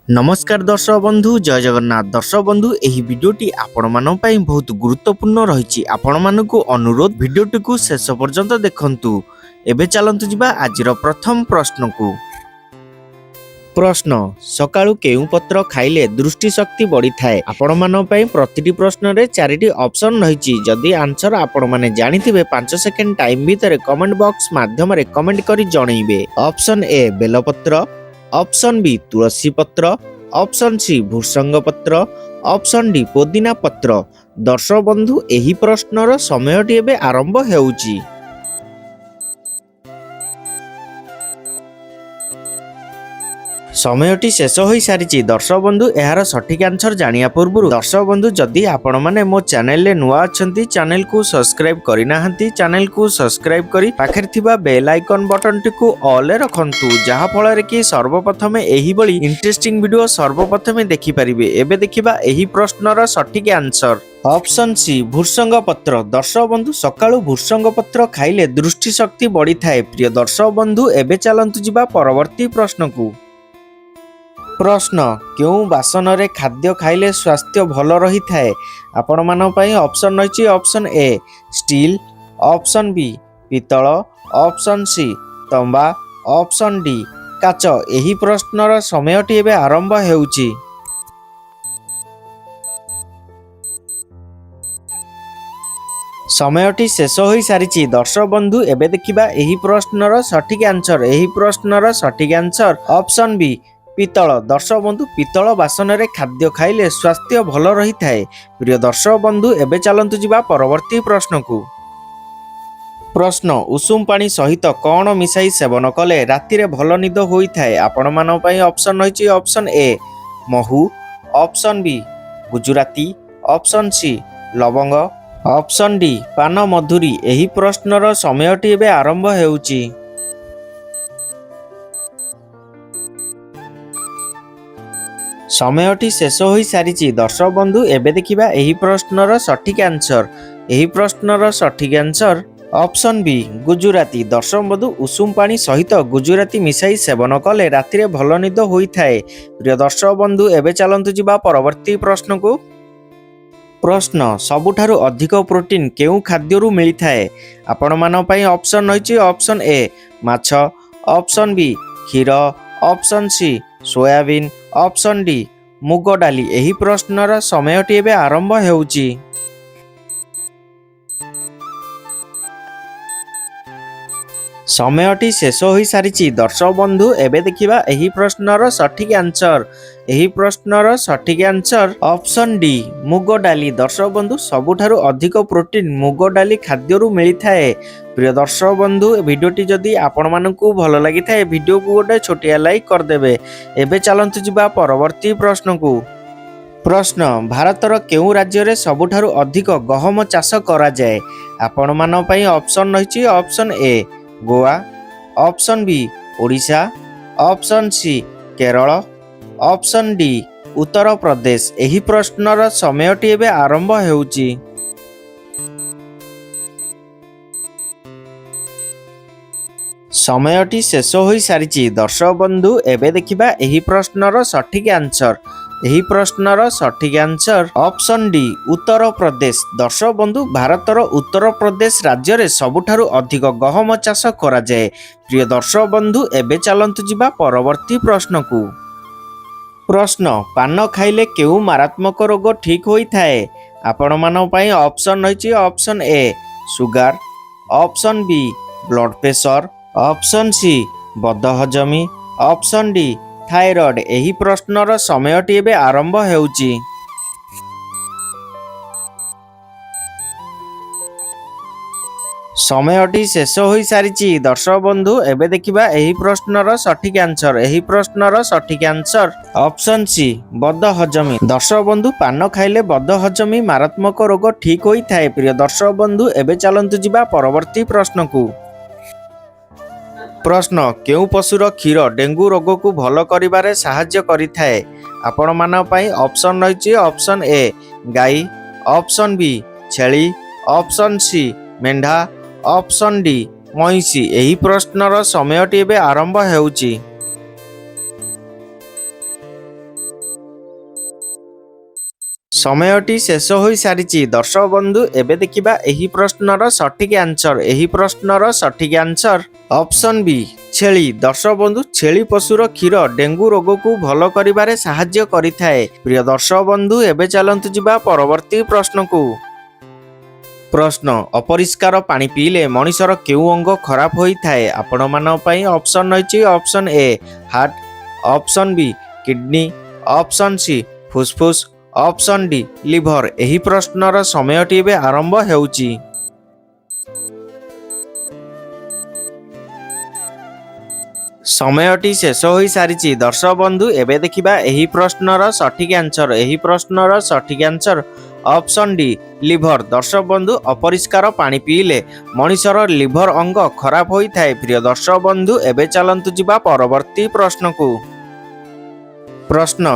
ନମସ୍କାର ଦର୍ଶକ ବନ୍ଧୁ, ଜୟ ଜଗନ୍ନାଥ। ଦର୍ଶକ ବନ୍ଧୁ, ଏହି ଭିଡ଼ିଓଟି ଆପଣମାନଙ୍କ ପାଇଁ ବହୁତ ଗୁରୁତ୍ୱପୂର୍ଣ୍ଣ ରହିଛି। ଆପଣମାନଙ୍କୁ ଅନୁରୋଧ, ଭିଡ଼ିଓଟିକୁ ଶେଷ ପର୍ଯ୍ୟନ୍ତ ଦେଖନ୍ତୁ। ଏବେ ଚାଲନ୍ତୁ ଯିବା ଆଜିର ପ୍ରଥମ ପ୍ରଶ୍ନକୁ। ପ୍ରଶ୍ନ, ସକାଳୁ କେଉଁ ପତ୍ର ଖାଇଲେ ଦୃଷ୍ଟି ଶକ୍ତି ବଢ଼ିଥାଏ? ଆପଣମାନଙ୍କ ପାଇଁ ପ୍ରତିଟି ପ୍ରଶ୍ନରେ ଚାରିଟି ଅପସନ୍ ରହିଛି। ଯଦି ଆନ୍ସର ଆପଣମାନେ ଜାଣିଥିବେ, 5 ସେକେଣ୍ଡ ଟାଇମ୍ ଭିତରେ କମେଣ୍ଟ ବକ୍ସ ମାଧ୍ୟମରେ କମେଣ୍ଟ କରି ଜଣେଇବେ। ଅପସନ୍ ଏ ବେଲପତ୍ର, ଅପସନ୍ ବି ତୁଳସୀ ପତ୍ର, ଅପସନ୍ ସି ଭୃସଙ୍ଗ ପତ୍ର, ଅପସନ୍ ଡି ପୋଦିନା ପତ୍ର। ଦର୍ଶକ ବନ୍ଧୁ, ଏହି ପ୍ରଶ୍ନର ସମୟଟି ଏବେ ଆରମ୍ଭ ହେଉଛି। ସମୟଟି ଶେଷ ହୋଇସାରିଛି। ଦର୍ଶକ ବନ୍ଧୁ, ଏହାର ସଠିକ ଆନ୍ସର ଜାଣିବା ପୂର୍ବରୁ ଦର୍ଶକ ବନ୍ଧୁ, ଯଦି ଆପଣମାନେ ମୋ ଚ୍ୟାନେଲରେ ନୂଆ ଅଛନ୍ତି, ଚ୍ୟାନେଲକୁ ସବସ୍କ୍ରାଇବ କରିନାହାନ୍ତି, ଚ୍ୟାନେଲକୁ ସବସ୍କ୍ରାଇବ କରି ପାଖରେ ଥିବା ବେଲ୍ ଆଇକନ୍ ବଟନଟିକୁ ଅଲରେ ରଖନ୍ତୁ, ଯାହାଫଳରେ କି ସର୍ବପ୍ରଥମେ ଏହିଭଳି ଇଣ୍ଟରେଷ୍ଟିଂ ଭିଡ଼ିଓ ସର୍ବପ୍ରଥମେ ଦେଖିପାରିବେ। ଏବେ ଦେଖିବା ଏହି ପ୍ରଶ୍ନର ସଠିକ ଆନ୍ସର। ଅପସନ୍ ସି ଭୃସଙ୍ଗ ପତ୍ର। ଦର୍ଶକ ବନ୍ଧୁ, ସକାଳୁ ଭୃସଙ୍ଗ ପତ୍ର ଖାଇଲେ ଦୃଷ୍ଟି ଶକ୍ତି ବଢ଼ିଥାଏ। ପ୍ରିୟ ଦର୍ଶକ ବନ୍ଧୁ, ଏବେ ଚାଲନ୍ତୁ ଯିବା ପରବର୍ତ୍ତୀ ପ୍ରଶ୍ନକୁ। ପ୍ରଶ୍ନ, କେଉଁ ବାସନରେ ଖାଦ୍ୟ ଖାଇଲେ ସ୍ୱାସ୍ଥ୍ୟ ଭଲ ରହିଥାଏ? ଆପଣମାନଙ୍କ ପାଇଁ ଅପସନ୍ ରହିଛି ଅପସନ୍ ଏ ଷ୍ଟିଲ୍, ଅପସନ୍ ବି ପିତ୍ତଳ, ଅପସନ୍ ସି ତମ୍ବା, ଅପସନ୍ ଡି କାଚ। ଏହି ପ୍ରଶ୍ନର ସମୟଟି ଏବେ ଆରମ୍ଭ ହେଉଛି। ସମୟଟି ଶେଷ ହୋଇସାରିଛି। ଦର୍ଶକ ବନ୍ଧୁ, ଏବେ ଦେଖିବା ଏହି ପ୍ରଶ୍ନର ସଠିକ ଆନ୍ସର। ଏହି ପ୍ରଶ୍ନର ସଠିକ ଆନ୍ସର ଅପସନ୍ ବି ପିତ୍ତଳ। ଦର୍ଶକ ବନ୍ଧୁ, ପିତ୍ତଳ ବାସନରେ ଖାଦ୍ୟ ଖାଇଲେ ସ୍ୱାସ୍ଥ୍ୟ ଭଲ ରହିଥାଏ। ପ୍ରିୟ ଦର୍ଶକ ବନ୍ଧୁ, ଏବେ ଚାଲନ୍ତୁ ଯିବା ପରବର୍ତ୍ତୀ ପ୍ରଶ୍ନକୁ। ପ୍ରଶ୍ନ, ଉଷୁମ ପାଣି ସହିତ କ'ଣ ମିଶାଇ ସେବନ କଲେ ରାତିରେ ଭଲ ନିଦ ହୋଇଥାଏ? ଆପଣମାନଙ୍କ ପାଇଁ ଅପସନ୍ ରହିଛି ଅପସନ୍ ଏ ମହୁ, option B Gujarati, option C ଲବଙ୍ଗ, ଅପସନ୍ ଡି ପାନ ମଧୁରୀ। ଏହି ପ୍ରଶ୍ନର ସମୟଟି ଏବେ ଆରମ୍ଭ ହେଉଛି। ସମୟଟି ଶେଷ ହୋଇସାରିଛି। ଦର୍ଶକ ବନ୍ଧୁ, ଏବେ ଦେଖିବା ଏହି ପ୍ରଶ୍ନର ସଠିକ ଆନ୍ସର। ଏହି ପ୍ରଶ୍ନର ସଠିକ ଆନ୍ସର ଅପସନ୍ ବି ଗୁଜୁରାତି। ଦର୍ଶକ ବନ୍ଧୁ, ଉଷୁମ ପାଣି ସହିତ ଗୁଜୁରାତି ମିଶାଇ ସେବନ କଲେ ରାତିରେ ଭଲ ନିଦ ହୋଇଥାଏ। ପ୍ରିୟ ଦର୍ଶକ ବନ୍ଧୁ, ଏବେ ଚାଲନ୍ତୁ ଯିବା ପରବର୍ତ୍ତୀ ପ୍ରଶ୍ନକୁ। ପ୍ରଶ୍ନ, ସବୁଠାରୁ ଅଧିକ ପ୍ରୋଟିନ୍ କେଉଁ ଖାଦ୍ୟରୁ ମିଳିଥାଏ? ଆପଣମାନଙ୍କ ପାଇଁ ଅପସନ୍ ରହିଛି ଅପସନ୍ ଏ ମାଛ, ଅପସନ୍ ବି କ୍ଷୀର, option C soybean, option D ମୁଗ ଡାଲି। ଏହି ପ୍ରଶ୍ନର ସମୟଟି ଏବେ ଆରମ୍ଭ ହେଉଛି। ସମୟଟି ଶେଷ ହୋଇସାରିଛି। ଦର୍ଶକ ବନ୍ଧୁ, ଏବେ ଦେଖିବା ଏହି ପ୍ରଶ୍ନର ସଠିକ ଆନ୍ସର। ଏହି ପ୍ରଶ୍ନର ସଠିକ ଆନ୍ସର ଅପସନ୍ ଡି ମୁଗ ଡାଲି। ଦର୍ଶକ ବନ୍ଧୁ, ସବୁଠାରୁ ଅଧିକ ପ୍ରୋଟିନ୍ ମୁଗ ଡାଲି ଖାଦ୍ୟରୁ ମିଳିଥାଏ। ପ୍ରିୟ ଦର୍ଶକ ବନ୍ଧୁ, ଭିଡ଼ିଓଟି ଯଦି ଆପଣମାନଙ୍କୁ ଭଲ ଲାଗିଥାଏ, ଭିଡ଼ିଓକୁ ଗୋଟେ ଛୋଟିଆ ଲାଇକ୍ କରିଦେବେ। ଏବେ ଚାଲନ୍ତୁ ଯିବା ପରବର୍ତ୍ତୀ ପ୍ରଶ୍ନକୁ। ପ୍ରଶ୍ନ, ଭାରତର କେଉଁ ରାଜ୍ୟରେ ସବୁଠାରୁ ଅଧିକ ଗହମ ଚାଷ କରାଯାଏ? ଆପଣମାନଙ୍କ ପାଇଁ ଅପସନ୍ ରହିଛି option A Goa, option B Odisha, option C Kerala, option D Uttar Pradesh. ଏହି ପ୍ରଶ୍ନର ସମୟଟି ଏବେ ଆରମ୍ଭ ହେଉଛି। ସମୟଟି ଶେଷ ହୋଇସାରିଛି। ଦର୍ଶକ ବନ୍ଧୁ, ଏବେ ଦେଖିବା ଏହି ପ୍ରଶ୍ନର ସଠିକ ଆନ୍ସର। ଏହି ପ୍ରଶ୍ନର ସଠିକ ଆନ୍ସର ଅପସନ୍ ଡି ଉତ୍ତରପ୍ରଦେଶ। ଦର୍ଶକ ବନ୍ଧୁ, ଭାରତର ଉତ୍ତରପ୍ରଦେଶ ରାଜ୍ୟରେ ସବୁଠାରୁ ଅଧିକ ଗହମ ଚାଷ କରାଯାଏ। ପ୍ରିୟ ଦର୍ଶକ ବନ୍ଧୁ, ଏବେ ଚାଲନ୍ତୁ ଯିବା ପରବର୍ତ୍ତୀ ପ୍ରଶ୍ନକୁ। ପ୍ରଶ୍ନ, ପାନ ଖାଇଲେ କେଉଁ ମାରାତ୍ମକ ରୋଗ ଠିକ୍ ହୋଇଥାଏ? ଆପଣମାନଙ୍କ ପାଇଁ ଅପସନ୍ ରହିଛି option A sugar, option B blood pressure, option C ବଦହଜମି, option D thyroid. ଏହି ପ୍ରଶ୍ନର ସମୟଟି ଏବେ ଆରମ୍ଭ ହେଉଛି। ସମୟଟି ଶେଷ ହୋଇସାରିଛି। ଦର୍ଶକ ବନ୍ଧୁ, ଏବେ ଦେଖିବା ଏହି ପ୍ରଶ୍ନର ସଠିକ ଆନ୍ସର। ଏହି ପ୍ରଶ୍ନର ସଠିକ ଆନ୍ସର ଅପସନ୍ ସି ବଦହଜମି। ଦର୍ଶକ ବନ୍ଧୁ, ପାନ ଖାଇଲେ ବଦହଜମି ମାରାତ୍ମକ ରୋଗ ଠିକ୍ ହୋଇଥାଏ। ପ୍ରିୟ ଦର୍ଶକ ବନ୍ଧୁ, ଏବେ ଚାଲନ୍ତୁ ଯିବା ପରବର୍ତ୍ତୀ ପ୍ରଶ୍ନକୁ। ପ୍ରଶ୍ନ, କେଉଁ ପଶୁର କ୍ଷୀର ଡେଙ୍ଗୁ ରୋଗକୁ ଭଲ କରିବାରେ ସାହାଯ୍ୟ କରିଥାଏ? ଆପଣମାନଙ୍କ ପାଇଁ ଅପସନ୍ ରହିଛି ଅପସନ୍ ଏ ଗାଈ, ଅପସନ୍ ବି ଛେଳି, ଅପସନ୍ ସି ମେଣ୍ଢା, ଅପସନ୍ ଡି ମଇଁଷି। ଏହି ପ୍ରଶ୍ନର ସମୟଟି ଏବେ ଆରମ୍ଭ ହେଉଛି। ସମୟଟି ଶେଷ ହୋଇସାରିଛି। ଦର୍ଶକ ବନ୍ଧୁ, ଏବେ ଦେଖିବା ଏହି ପ୍ରଶ୍ନର ସଠିକ୍ ଆନ୍ସର। ଏହି ପ୍ରଶ୍ନର ସଠିକ୍ ଆନ୍ସର ଅପସନ୍ ବି, ଛେଳି। ଦର୍ଶକ ବନ୍ଧୁ, ଛେଳି ପଶୁର କ୍ଷୀର ଡେଙ୍ଗୁ ରୋଗକୁ ଭଲ କରିବାରେ ସାହାଯ୍ୟ କରିଥାଏ। ପ୍ରିୟ ଦର୍ଶକ ବନ୍ଧୁ, ଏବେ ଚାଲନ୍ତୁ ଯିବା ପରବର୍ତ୍ତୀ ପ୍ରଶ୍ନକୁ। ପ୍ରଶ୍ନ, ଅପରିଷ୍କାର ପାଣି ପିଇଲେ ମଣିଷର କେଉଁ ଅଙ୍ଗ ଖରାପ ହୋଇଥାଏ? ଆପଣମାନଙ୍କ ପାଇଁ ଅପସନ୍ ରହିଛି option A, heart, option B, kidney, option C, ଫୁସଫୁସ, ଅପସନ୍ ଡି, ଲିଭର। ଏହି ପ୍ରଶ୍ନର ସମୟଟି ଏବେ ଆରମ୍ଭ ହେଉଛି। ସମୟଟି ଶେଷ ହୋଇସାରିଛି। ଦର୍ଶକ ବନ୍ଧୁ, ଏବେ ଦେଖିବା ଏହି ପ୍ରଶ୍ନର ସଠିକ୍ ଆନ୍ସର। ଏହି ପ୍ରଶ୍ନର ସଠିକ୍ ଆନ୍ସର ଅପସନ୍ ଡି, ଲିଭର। ଦର୍ଶକ ବନ୍ଧୁ, ଅପରିଷ୍କାର ପାଣି ପିଇଲେ ମଣିଷର ଲିଭର ଅଙ୍ଗ ଖରାପ ହୋଇଥାଏ। ପ୍ରିୟ ଦର୍ଶକ ବନ୍ଧୁ, ଏବେ ଚାଲନ୍ତୁ ଯିବା ପରବର୍ତ୍ତୀ ପ୍ରଶ୍ନକୁ। ପ୍ରଶ୍ନ,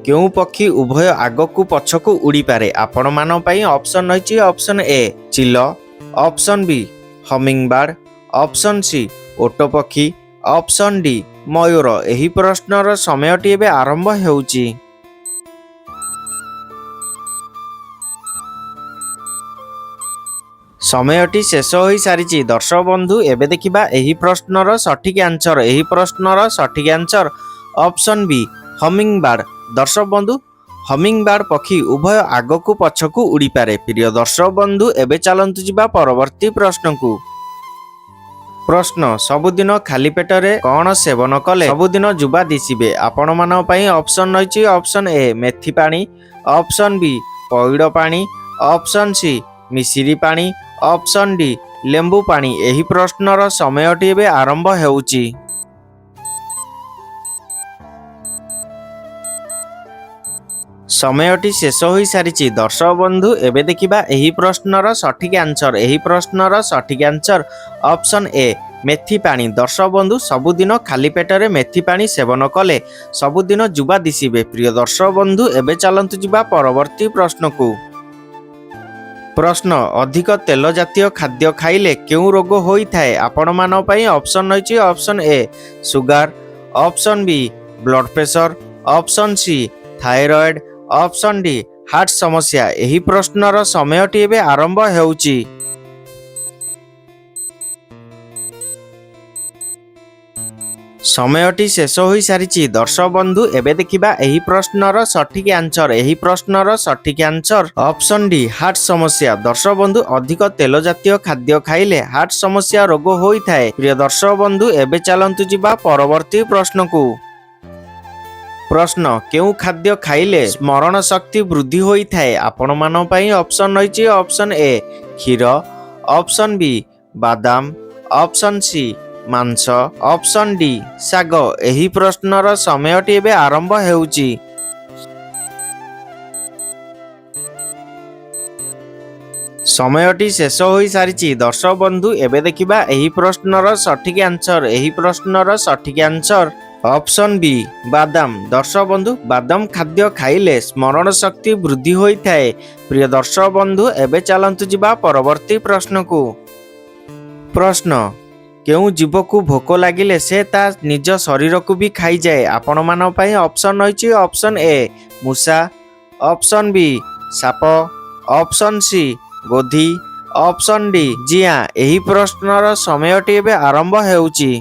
କେଉଁ ପକ୍ଷୀ ଉଭୟ ଆଗକୁ ପଛକୁ ଉଡ଼ିପାରେ? ଆପଣମାନଙ୍କ ପାଇଁ ଅପସନ୍ ରହିଛି ଅପସନ୍ ଏ, ଚିଲ, option B, hummingbird, option C, ଓଟ ପକ୍ଷୀ, ଅପସନ୍ ଡି, ମୟୂର। ଏହି ପ୍ରଶ୍ନର ସମୟଟି ଏବେ ଆରମ୍ଭ ହେଉଛି। ସମୟଟି ଶେଷ ହୋଇସାରିଛି। ଦର୍ଶକ ବନ୍ଧୁ, ଏବେ ଦେଖିବା ଏହି ପ୍ରଶ୍ନର ସଠିକ୍ ଆନ୍ସର। ଏହି ପ୍ରଶ୍ନର ସଠିକ୍ ଆନ୍ସର ଅପସନ୍ ବି, ହମିଂବାର୍ଡ। ଦର୍ଶକ ବନ୍ଧୁ, ହମିଂବାର୍ଡ ପକ୍ଷୀ ଉଭୟ ଆଗକୁ ପଛକୁ ଉଡ଼ିପାରେ। ପ୍ରିୟ ଦର୍ଶକ ବନ୍ଧୁ, ଏବେ ଚାଲନ୍ତୁ ଯିବା ପରବର୍ତ୍ତୀ ପ୍ରଶ୍ନକୁ। ପ୍ରଶ୍ନ, ସବୁଦିନ ଖାଲି ପେଟରେ କ'ଣ ସେବନ କଲେ ସବୁଦିନ ଯୁବା ଦିଶିବେ? ଆପଣମାନଙ୍କ ପାଇଁ ଅପସନ୍ ରହିଛି ଅପସନ୍ ଏ, ମେଥି ପାଣି, ଅପସନ୍ ବି, ପଇଡ଼ ପାଣି, ଅପସନ୍ ସି, ମିଶିରି ପାଣି, ଅପସନ୍ ଡି, ଲେମ୍ବୁ ପାଣି। ଏହି ପ୍ରଶ୍ନର ସମୟଟି ଏବେ ଆରମ୍ଭ ହେଉଛି। ସମୟଟି ଶେଷ ହୋଇସାରିଛି। ଦର୍ଶକ ବନ୍ଧୁ, ଏବେ ଦେଖିବା ଏହି ପ୍ରଶ୍ନର ସଠିକ୍ ଆନ୍ସର। ଏହି ପ୍ରଶ୍ନର ସଠିକ୍ ଆନ୍ସର ଅପସନ୍ ଏ, ମେଥି ପାଣି। ଦର୍ଶକ ବନ୍ଧୁ, ସବୁଦିନ ଖାଲି ପେଟରେ ମେଥି ପାଣି ସେବନ କଲେ ସବୁଦିନ ଯୁବା ଦିଶିବେ। ପ୍ରିୟ ଦର୍ଶକ ବନ୍ଧୁ, ଏବେ ଚାଲନ୍ତୁ ଯିବା ପରବର୍ତ୍ତୀ ପ୍ରଶ୍ନକୁ। ପ୍ରଶ୍ନ, ଅଧିକ ତେଲ ଜାତୀୟ ଖାଦ୍ୟ ଖାଇଲେ କେଉଁ ରୋଗ ହୋଇଥାଏ? ଆପଣମାନଙ୍କ ପାଇଁ ଅପସନ୍ ରହିଛି option A, sugar, option B, blood pressure, option C, thyroid, option D, heart ସମସ୍ୟା। ଏହି ପ୍ରଶ୍ନର ସମୟଟି ଏବେ ଆରମ୍ଭ ହେଉଛି। ସମୟଟି ଶେଷ ହୋଇସାରିଛି। ଦର୍ଶକ ବନ୍ଧୁ, ଏବେ ଦେଖିବା ଏହି ପ୍ରଶ୍ନର ସଠିକ୍ ଆନ୍ସର। ଏହି ପ୍ରଶ୍ନର ସଠିକ୍ ଆନ୍ସର ଅପସନ୍ ଡି, ହାର୍ଟ ସମସ୍ୟା। ଦର୍ଶକ ବନ୍ଧୁ, ଅଧିକ ତେଲ ଜାତୀୟ ଖାଦ୍ୟ ଖାଇଲେ ହାର୍ଟ ସମସ୍ୟା ରୋଗ ହୋଇଥାଏ। ପ୍ରିୟ ଦର୍ଶକ ବନ୍ଧୁ, ଏବେ ଚାଲନ୍ତୁ ଯିବା ପରବର୍ତ୍ତୀ ପ୍ରଶ୍ନକୁ। ପ୍ରଶ୍ନ, କେଉଁ ଖାଦ୍ୟ ଖାଇଲେ ସ୍ମରଣ ଶକ୍ତି ବୃଦ୍ଧି ହୋଇଥାଏ? ଆପଣମାନଙ୍କ ପାଇଁ ଅପସନ୍ ରହିଛି ଅପସନ୍ ଏ, କ୍ଷୀର, ଅପସନ୍ ବି, ବାଦାମ, ଅପସନ୍ ସି, ମାଂସ, ଅପସନ୍ ଡି, ଶାଗ। ଏହି ପ୍ରଶ୍ନର ସମୟଟି ଏବେ ଆରମ୍ଭ ହେଉଛି। ସମୟଟି ଶେଷ ହୋଇସାରିଛି। ଦର୍ଶକ ବନ୍ଧୁ, ଏବେ ଦେଖିବା ଏହି ପ୍ରଶ୍ନର ସଠିକ୍ ଆନ୍ସର। ଏହି ପ୍ରଶ୍ନର ସଠିକ୍ ଆନ୍ସର ଅପସନ୍ ବି, ବାଦାମ। ଦର୍ଶକ ବନ୍ଧୁ, ବାଦାମ ଖାଦ୍ୟ ଖାଇଲେ ସ୍ମରଣ ଶକ୍ତି ବୃଦ୍ଧି ହୋଇଥାଏ। ପ୍ରିୟ ଦର୍ଶକ ବନ୍ଧୁ, ଏବେ ଚାଲନ୍ତୁ ଯିବା ପରବର୍ତ୍ତୀ ପ୍ରଶ୍ନକୁ। ପ୍ରଶ୍ନ, କେଉଁ ଜୀବକୁ ଭୋକ ଲାଗିଲେ ସେ ତା ନିଜ ଶରୀରକୁ ବି ଖାଇଯାଏ? ଆପଣମାନଙ୍କ ପାଇଁ ଅପସନ୍ ରହିଛି ଅପସନ୍ ଏ, ମୂଷା, ଅପସନ୍ ବି, ସାପ, ଅପସନ୍ ସି, ଗୋଧି, ଅପସନ୍ ଡି, ଜିଆଁ। ଏହି ପ୍ରଶ୍ନର ସମୟଟି ଏବେ ଆରମ୍ଭ ହେଉଛି।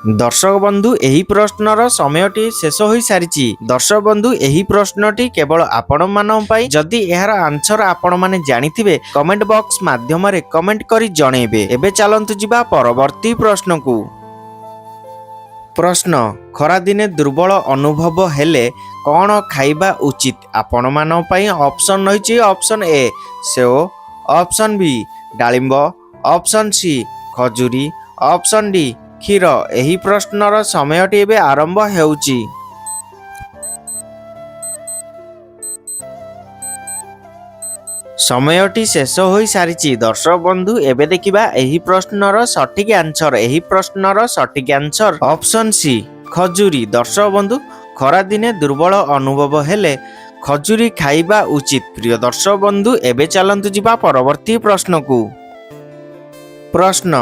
ଦର୍ଶକ ବନ୍ଧୁ, ଏହି ପ୍ରଶ୍ନର ସମୟଟି ଶେଷ ହୋଇସାରିଛି। ଦର୍ଶକ ବନ୍ଧୁ, ଏହି ପ୍ରଶ୍ନଟି କେବଳ ଆପଣମାନଙ୍କ ପାଇଁ। ଯଦି ଏହାର ଆନ୍ସର ଆପଣମାନେ ଜାଣିଥିବେ, କମେଣ୍ଟ ବକ୍ସ ମାଧ୍ୟମରେ କମେଣ୍ଟ କରି ଜଣେଇବେ। ଏବେ ଚାଲନ୍ତୁ ଯିବା ପରବର୍ତ୍ତୀ ପ୍ରଶ୍ନକୁ। ପ୍ରଶ୍ନ, ଖରାଦିନେ ଦୁର୍ବଳ ଅନୁଭବ ହେଲେ କ'ଣ ଖାଇବା ଉଚିତ? ଆପଣମାନଙ୍କ ପାଇଁ ଅପସନ୍ ରହିଛି ଅପସନ୍ ଏ, ସେଓ, ଅପସନ୍ ବି, ଡାଳିମ୍ବ, ଅପସନ୍ ସି, ଖଜୁରୀ, ଅପସନ୍ ଡି, କ୍ଷୀର। ଏହି ପ୍ରଶ୍ନର ସମୟଟି ଏବେ ଆରମ୍ଭ ହେଉଛି। ସମୟଟି ଶେଷ ହୋଇସାରିଛି। ଦର୍ଶକ ବନ୍ଧୁ, ଏବେ ଦେଖିବା ଏହି ପ୍ରଶ୍ନର ସଠିକ୍ ଆନ୍ସର। ଏହି ପ୍ରଶ୍ନର ସଠିକ୍ ଆନ୍ସର ଅପସନ୍ ସି, ଖଜୁରୀ। ଦର୍ଶକ ବନ୍ଧୁ, ଖରାଦିନେ ଦୁର୍ବଳ ଅନୁଭବ ହେଲେ ଖଜୁରୀ ଖାଇବା ଉଚିତ। ପ୍ରିୟ ଦର୍ଶକ ବନ୍ଧୁ, ଏବେ ଚାଲନ୍ତୁ ଯିବା ପରବର୍ତ୍ତୀ ପ୍ରଶ୍ନକୁ। ପ୍ରଶ୍ନ,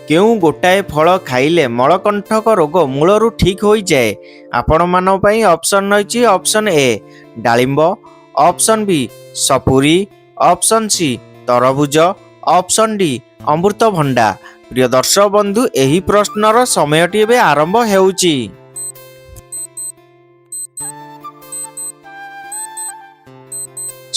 କେଉଁ ଗୋଟାଏ ଫଳ ଖାଇଲେ ମଳକଣ୍ଠକ ରୋଗ ମୂଳରୁ ଠିକ୍ ହୋଇଯାଏ? ଆପଣମାନଙ୍କ ପାଇଁ ଅପସନ୍ ରହିଛି: ଅପସନ୍ ଏ ଡାଳିମ୍ବ, ଅପସନ୍ ବି ସପୁରୀ, ଅପସନ୍ ସି ତରଭୁଜ, ଅପସନ୍ ଡି ଅମୃତଭଣ୍ଡା। ପ୍ରିୟ ଦର୍ଶକ ବନ୍ଧୁ, ଏହି ପ୍ରଶ୍ନର ସମୟଟି ଏବେ ଆରମ୍ଭ ହେଉଛି।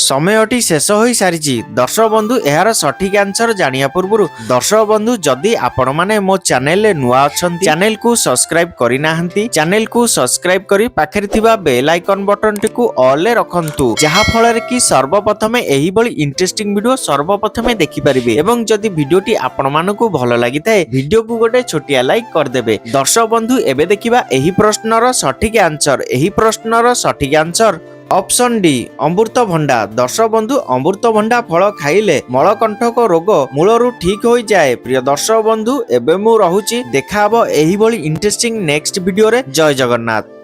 ସମୟଟି ଶେଷ ହୋଇସାରିଛି। ଦର୍ଶକ ବନ୍ଧୁ, ଏହାର ସଠିକ ଆନ୍ସର ଜାଣିବା ପୂର୍ବରୁ ଦର୍ଶକ ବନ୍ଧୁ, ଯଦି ଆପଣମାନେ ମୋ ଚ୍ୟାନେଲରେ ନୂଆ ଅଛନ୍ତି, ଚ୍ୟାନେଲକୁ ସବସ୍କ୍ରାଇବ କରିନାହାନ୍ତି, ଚ୍ୟାନେଲକୁ ସବସ୍କ୍ରାଇବ କରି ପାଖରେ ଥିବା ବେଲ୍ ଆଇକନ୍ ବଟନଟିକୁ ଅଲରେ ରଖନ୍ତୁ, ଯାହା ଫଳରେ କି ସର୍ବପ୍ରଥମେ ଏହିଭଳି ଇଣ୍ଟରେଷ୍ଟିଂ ଭିଡିଓ ସର୍ବପ୍ରଥମେ ଦେଖିପାରିବେ। ଏବଂ ଯଦି ଭିଡିଓଟି ଆପଣମାନଙ୍କୁ ଭଲ ଲାଗିଥାଏ, ଭିଡିଓକୁ ଗୋଟେ ଛୋଟିଆ ଲାଇକ୍ କରିଦେବେ। ଦର୍ଶକ ବନ୍ଧୁ, ଏବେ ଦେଖିବା ଏହି ପ୍ରଶ୍ନର ସଠିକ ଆନ୍ସର। ଏହି ପ୍ରଶ୍ନର ସଠିକ ଆନ୍ସର ଅପସନ୍ ଡି ଅମୃତଭଣ୍ଡା। ଦର୍ଶକ ବନ୍ଧୁ, ଅମୃତଭଣ୍ଡା ଫଳ ଖାଇଲେ ମଳକଣ୍ଠକ ରୋଗ ମୂଳରୁ ଠିକ୍ ହୋଇଯାଏ। ପ୍ରିୟ ଦର୍ଶକ ବନ୍ଧୁ, ଏବେ ମୁଁ ରହୁଛି। ଦେଖାହବ ଏହିଭଳି ଇଣ୍ଟରେଷ୍ଟିଂ ନେକ୍ସଟ ଭିଡିଓରେ। ଜୟ ଜଗନ୍ନାଥ।